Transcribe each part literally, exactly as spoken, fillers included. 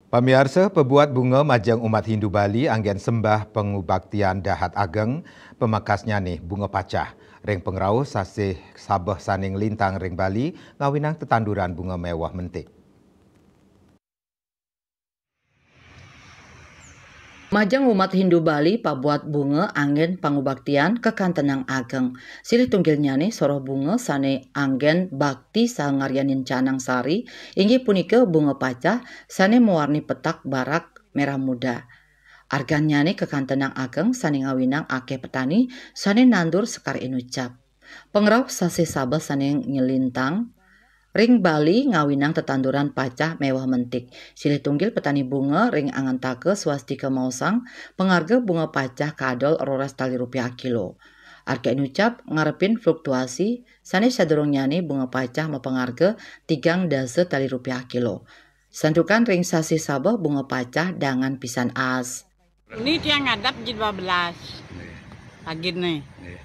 Pamiarsa, pebuat bunga majeng umat Hindu Bali anggen sembah pangubaktian dahat ageng, pamekasnyane bunga pacah. Ring pangrauh sasih sabeh sane nglintang ring Bali ngawinang tetanduran bunga meweh mentik. Majeng umat Hindu Bali pabuat bunga anggen pangubaktian kakantenang ageng. Silih tunggilnyane soroh bunga sane anggen bakti sangaryanin canang sari, inggih punika bunga pacah sane mawarni petak barak merah muda. Argannyane kakantenang ageng sane ngawinang akeh petani sane nandur sekar inucap. Pangrauh sasih sabeh sane nglintang ring Bali ngawinang tetanduran pacah meweh mentik. Silih tunggil petani bunga ring Angantaka Swastika maosang pangarga bunga pacah kadol roras tali rupiah akilo. Arga inucap ngarepin fluktuasi sane sadurungnyane bunga pacah mapangarga tigang dasa tali rupiah akilo. Santukan ring sasih sabeh bunga pacah dangan pisan aas. Ini tiang ngadap ji dua belas. Nggih. Pagi nih. Nggih.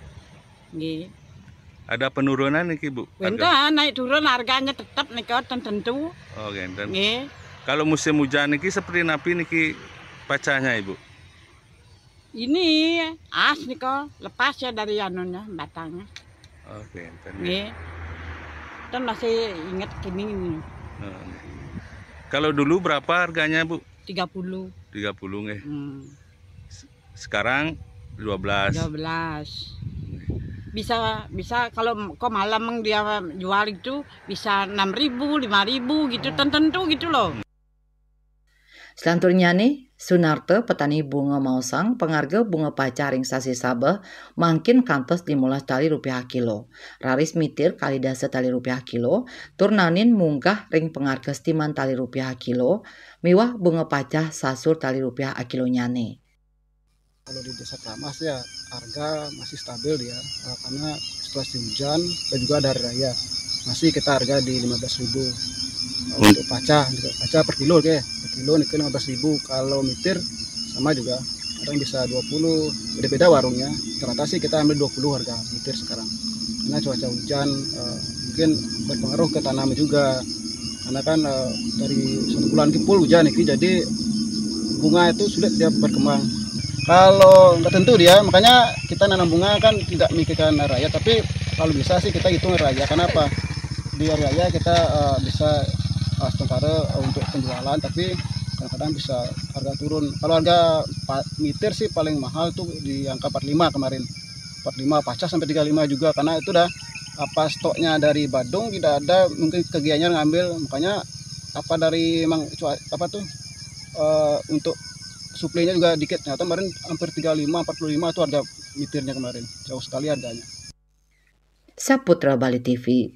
Nggih. Ada penurunan niki, Bu? Wenten, naik turun harganya tetap nika ten-, tentu. Oh, ngenten. Nggih. Kalau musim hujan niki seperti napi niki pacahnya, Ibu? Ini as nika lepas ya dari anunya, batangnya. Oh, ngenten. Nggih. Ten masih ingat kini ini. Heeh. Kalau dulu berapa harganya, Bu? Tiga puluh. Tiga puluh nggih. Hmm. Se-, sekarang dua belas. Dua belas. Bisa, bisa kalau m-, kok malam dia jual itu bisa enam ribu, lima ribu gitu, hmm, tentu gitu loh. Selanturnyane, Sunarta, petani bunga maosang, pangarga bunga pacah ring sasih sabeh mangkin kantos limolas tali rupiah akilo. Raris mitir kalih dasa tali rupiah akilo, tur nanin munggah ring pangarga setiman tali rupiah akilo, miwah bunga pacah sasur tali rupiah akilonyane. Kalau di Desa Keramas ya, harga masih stabil dia, eh, karena situasi hujan dan juga ada hari raya. Masih kita harga di lima belas ribu, eh, untuk pacah, untuk pacah per kilo, oke. Per kilo niki lima belas ribu. Kalau mitir sama juga, kadang bisa dua puluh, beda-beda warungnya. Rata-rata sih kita ambil dua puluh harga mitir sekarang. Karena cuaca hujan, eh, mungkin berpengaruh ke tanam juga. Karena kan, eh, dari satu bulan ke full hujan niki, jadi bunga itu sulit dia berkembang. Kalau nggak tentu dia, makanya kita nanam bunga kan tidak mikirkan raya, tapi kalau bisa sih kita hitung raya. Kenapa? Di hari raya kita, eh, bisa, eh, setengkara, eh, untuk penjualan, tapi kadang-kadang bisa harga turun. Kalau harga pa-, mitir sih paling mahal tuh di angka empat lima kemarin. Empat lima pacah sampai tiga lima juga, karena itu dah apa stoknya dari Badung tidak ada, mungkin ke Gianyar ngambil, makanya apa dari emang cua-, apa tuh, eh, untuk suplainya juga dikit. Ternyata kemarin hampir tiga lima, empat puluh lima itu harga mitirnya kemarin. Jauh sekali harganya. Saputra Bali T V.